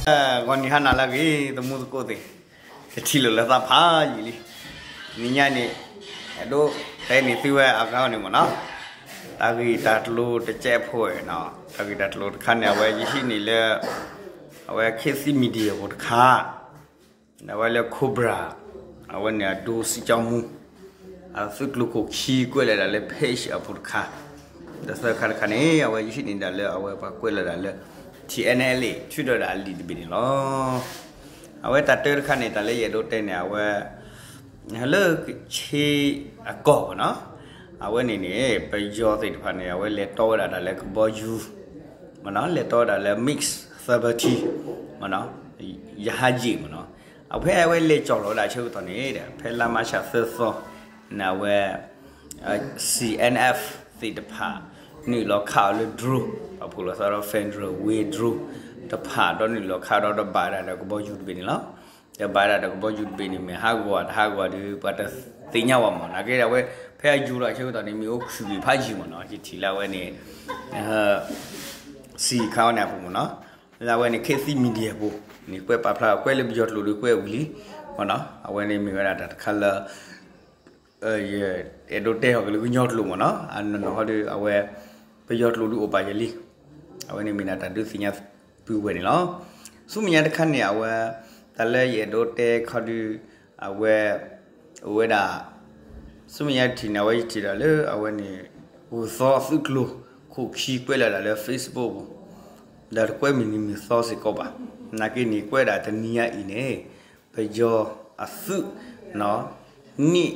ဂီၤနံၤဟါနၤလၢအဂ့ၤ သမူသကိးသ့ၣ်, တထံၣ်လိာ်လၢသးဖးယံာ်လံ. နံၤညါန့ၣ် အဲၣ်ဒိးတဲန့ၢ်သုဝဲအဂၤန့ၣ်မ့ၢ်နီၤ, တၢ်ဂ့ၢ်တၢ်ကျိၤတကဲးဖိနီၤ, တၢ်ဂ့ၢ်တၢ်ကျိၤတခါန့ၣ် အဝဲယဟံးန့ၢ်လၢ အဝဲ ခေတ်သစ် Media ဖိတခါ အဝဲလၢ Cobra အဝဲန့ၣ်အဒိစံၣ်ကၠီမူ အသုးကျိၤခိၣ်ခံကွဲးလီၤဒၣ်လၢ page အပူၤတခါ, ဒီးသၢခါတခါန့ၣ် အဝဲယဟံးန့ၢ်ဒၣ်လၢအဝဲပှၤကွဲးလီၤဒၣ်လၢ ထံၣ်အဲနဲလ့ၣ် ထုးထီၣ်ဒၣ်အလံာ်တဘ့ၣ်န့ၣ်လီၤ. အဝဲတၢ်တၢတခါန့ၣ် တၢ်လၢယအဲၣ်ဒိးတဲန့ၣ် အဝဲ လၢကခ့အကီၢ်မ့ၢ်နီၤ, အဝဲန့ၣ်န့ၣ် ပယီၤသ့ၣ်တဖၣ်န့ၣ် အဝဲလဲၤတီဝဲဒၣ်တၢ်လၢကဘီယူၤ မ့ၢ်နီၤ, လဲၤတီဝဲဒၣ်လၢ MiG thirty မ့ၢ်နီၤ, ရဟတ်ယာဉ်မ့ၢ်နီၤ, အဖဲအဝဲလဲၤကၠီၣ်လီၤဝဲဒၣ်ဆၢကတီၢ်န့ၣ်ဒီး ဖဲလါမၢ်ၡးသၢသီန့ၣ် အဝဲ C N F သ့ၣ်တဖၣ် နုာ်လီၤခးအီၤလၢ drone ပှၤဖှိၣ်လိာ်သးဒီး Federal Wings drone တဖၣ် ဒီးနုာ်လီၤခးဒီး ဒီးဘၣ်ဝဲဒၣ်ဒီးကဘီယူၤတဘ့ၣ်န့ၣ်လီၤ. ဒီးဘၣ်ဝဲဒၣ်ဒီးကဘီယူၤတဘ့ၣ်န့ၣ် မ့ၢ်ဟးဂီၤတဟးဂီၤဒီး ပှၤတသ့ၣ်ညါဝဲမ့ၢ်နီၤ, ကဲဒၣ်ဝဲ ဖဲအယူၤလီၤဆၢကတီၢ်န့ၣ် မ့ၢ်အိၣ်ခုၣ်ဂ့ၤဖးယံာ်မ့ၢ်နီၤ, ယထံၣ်လၢအဝဲန့ၣ် စံၣ်ခါအီၤန့ၣ်အပူၤမ့ၢ်နီၤ, လၢအဝဲန့ၣ် ခေတ်သစ် Media ပူၤန့ၣ် ကွဲးပာ်ဖျါ ကွဲးလၢပယီၤကျိာ်ဒီးကွဲးဝံၤလံ မ့ၢ်နီၤ, အဝဲန့ၣ်မ့ၢ်ဝဲဒၣ်တၢ်တခါလၢ အဲၣ်ဒိးတဲထီၣ်က့ၤလၢကညီကျိာ်မ့ၢ်နီၤ, အနီၢ်နီၢ်ဟီဒီး အဝဲ ပယီၤကျိာ်ဒုးအိၣ်ပာ်ယၤလံ, အဝဲန့ၣ်မ့ၢ်ဒၣ်တၢ်ဒုးသ့ၣ်ညါပုၢ်ဝဲၢ်န့ၣ်လီၤ. ဆူမဲာ်ညါတခါန့ၣ် အဝဲ တၢ်လၢယအဲၣ်ဒိးတဲခီဒီး အဝဲ အိၣ်ဝဲဒၣ် ဆူမဲာ်ညါတထံၣ်န့ၣ် အဝဲယထံၣ်ဒၣ်လၢအဝဲန့ၣ် ဂုၢ်သီသုးကျိၤခိၣ်ခံကွဲးလီၤဒၣ်လၢ Facebook ပူၤ ဒီးတကွဲးမုၢ်နံၤမုၢ်သီစ့ၢ်ကီးဘၣ်. နာ်က့န့ၣ် ကွဲးဒၣ်တနံၤညါအံၤန့ၣ် ပယီၤအသုး န့ၢ်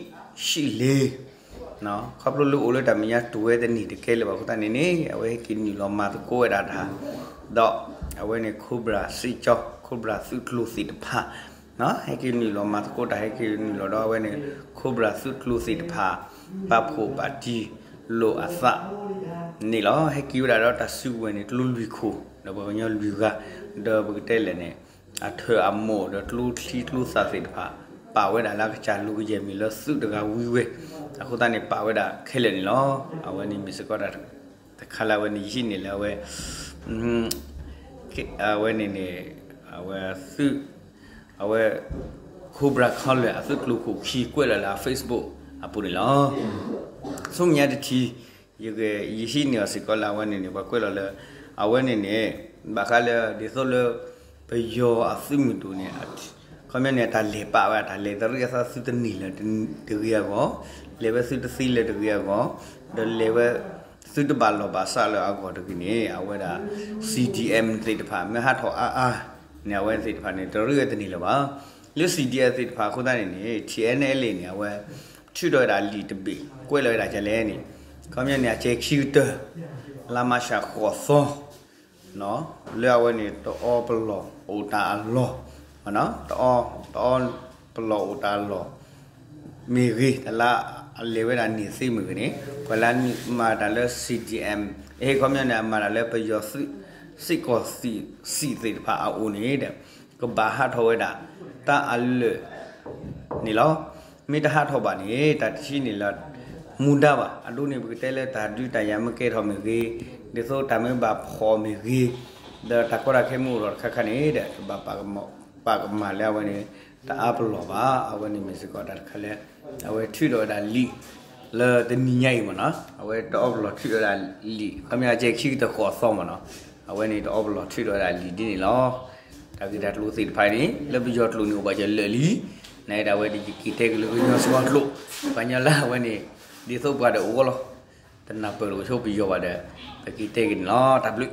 ဆံးလ့ ခီဖျိလၢအိၣ်လၢတၢ်မဲာ်ညါတိၤဝဲတန့ၢ်တကဲလၢၤဘၣ်အဃိသတးန့ၣ်န့ၣ် အဝဲဟဲက့ၤနုာ်လီၤမၤသကိးဝဲဒၣ်တၢ် ဒီးအဝဲန့ၣ် Cobra စံၣ်ကၠီ Cobra သုးကျိၤသ့ၣ်တဖၣ် ဟဲက့ၤနုာ်လီၤမၤသကိးတၢ် ဟဲက့ၤနုာ်လီၤဒီးအဝဲန့ၣ် Cobra သုးကျိၤသ့ၣ်တဖၣ် ပာ်ဖှိၣ်ပာ်တံၢ်လိာ်အသးန့ၣ်လီၤ. ဟဲက့ၤဝဲဒၣ်ဒီးတၢ်စုကဝဲၤန့ၣ် ကျိလွံၢ်ခိၣ် ဒီးပှၤကညီလွံၢ်ဂၤ ဒီးပကတဲလဲၣ်န့ၣ် အထၢၣ်အမိၢ်ဒီးကျိချံကျိသၣ်သ့ၣ်တဖၣ် ပာ်ဝဲဒၣ်လၢအကစၢ်လိၤကယဲၢ်မ့ၢ်လၢသုးတဂၤဝံၤဝဲ အဃိသတးန့ၣ် ပာ်ဝဲဒၣ်ခဲလၢာ်န့ၣ်လီၤ. အဝဲန့ၣ်မ့ၢ်စ့ၢ်ကီးတၢ်တခါလၢအဝဲန့ၣ်ယဟံးန့ၢ်လၢအဝဲ အဝဲန့ၣ်န့ၣ် အဝဲသုး အဝဲ Cobra ခီလၢာ်အသုးကျိၤခိၣ်ခံကွဲးလီၤလၢအ Facebook အပူၤန့ၣ်လီၤ. ဆူမဲာ်ညါတထံၣ် ယဟံးန့ၢ်အီၤစ့ၢ်ကီးလၢအဝဲန့ၣ်န့ၣ် ပှၤကွဲးလီၤလၢ အဝဲန့ၣ်န့ၣ် ဘၣ်ဃးလၢဒ်သိးလၢ ပယီၤအသုးမုၢ်ဒိၣ်န့ၣ် ခီပညီန့ၣ် တၢ်လဲၤပာ်ဝဲ တၢ်လဲၤတရံးအသးသုတန့ၢ်လၢတဂ့ၤအဂီၢ်, လဲၤဝဲသုတသ့လၢတဂ့ၤအဂီၢ်, ဒီးလဲၤဝဲ သုတဘၣ်လီၢ်ဘၣ်စးလၢအဂီၢ်တဂ့ၤန့ၣ် အဝဲဒၣ် C D M သ့ၣ်တဖၣ် မ့ၢ်ဟးထီၣ်အါအါန့ၣ် အဝဲသ့ၣ်တဖၣ်န့ၣ် တရံးဝဲတန့ၢ်လၢၤဘၣ်. လၢ C D M သ့ၣ်တဖၣ်အဃိသတးန့ၣ်န့ၣ် T N L A န့ၣ် အဝဲ ထုးထီၣ်ဝဲဒၣ်လံာ်တဘ့ၣ် ကွဲးလီၤဝဲဒၣ်ကလဲၣ်န့ၣ် ခီပညီန့ၣ် အကဲခံကတၢၢ် လါမၢ်ၡးဃိးသီ လၢအဝဲန့ၣ် တအီပလီၢ်အိၣ်တၢ်အလီၢ် တအီ တအီပလီၢ်အိၣ်တၢ်အလီၢ် မ့ၢ်ဂ့ၤ တၢ်လၢအလဲၤဝဲဒၣ်န့ၢ်သ့မ့ၢ်ဂ့ၤန့ၣ် ပှၤလၢမၤတၢ်လၢ C D M အဟ့ၣ်ခီပညီန့ၣ် အမၤတၢ်လၢပယီၤသုး စ့ၢ်ကီးစံၣ်သ့ၣ်တဖၣ်အအိၣ်န့ၣ်ဒီး ကဘၣ်ဟးထီၣ်ဝဲဒၣ် တၢ်အလၢာ်န့ၣ်လီၤ. မ့ၢ်တဟးထီၣ်ဘၣ်န့ၣ် တၢ်တထံၣ်န့ၣ်လၢ မူဒါဘၣ်. အဒိန့ၣ် ပကတဲလၢတၢ်ဒုးတၢ်ယၤမ့ၢ်ကဲထီၣ်မ့ၢ်ဂ့ၤ, ဒ်သိးတၢ်မ့ၢ်ဘၣ်ဖှီၣ်မ့ၢ်ဂ့ၤ, ဒီးတၢ်ကီတၢ်ခဲမ့ၢ်အိၣ်ထီၣ်တခါခါန့ၣ်ဒီး တဘၣ်ပာ်ကမၣ်လၢအဝဲန့ၣ် တအါပလီၢ်ဘၣ်. အဝဲန့ၣ်မ့ၢ်စ့ၢ်ကီးတၢ်တခါလၢ အဝဲထုးထီၣ်ဝဲဒၣ်လံာ် လၢတနံၤညါအံၤမ့ၢ်နီၤ, အဝဲတအီပလီၢ်ထုးထီၣ်ဝဲဒၣ်လံာ် ခီပညီကဲခံကတၢၢ်ဃိးသီမ့ၢ်နီၤ, အဝဲန့ၣ်တအီပလီၢ်ထုးထီၣ်ဝဲဒၣ်လံာ်ဒ်န့ၣ်လီၤ. တၢ်ဂ့ၢ်တၢ်ကျိၤသ့ၣ်တဖၣ်န့ၣ် လၢပယီၤကျိာ်န့ၣ်အိၣ်ဘၣ်စၢၤလၢာ်လံ, နဒၣ်ဝဲဒၣ်ယက့ၤတဲက့ၤလၢကညီစှီၤကျိာ်, ပှၤကညီလၢအဝဲန့ၣ် ဒ်သိးပှၤဒီးအဂီၢ်လီၤ. တနၢ်ပၢၢ်လိာ်ဆိပယီၤဘၣ်ဒီး ပက့ၤတဲက့ၤန့ၣ်လီၤ. တၢ်ဘျုး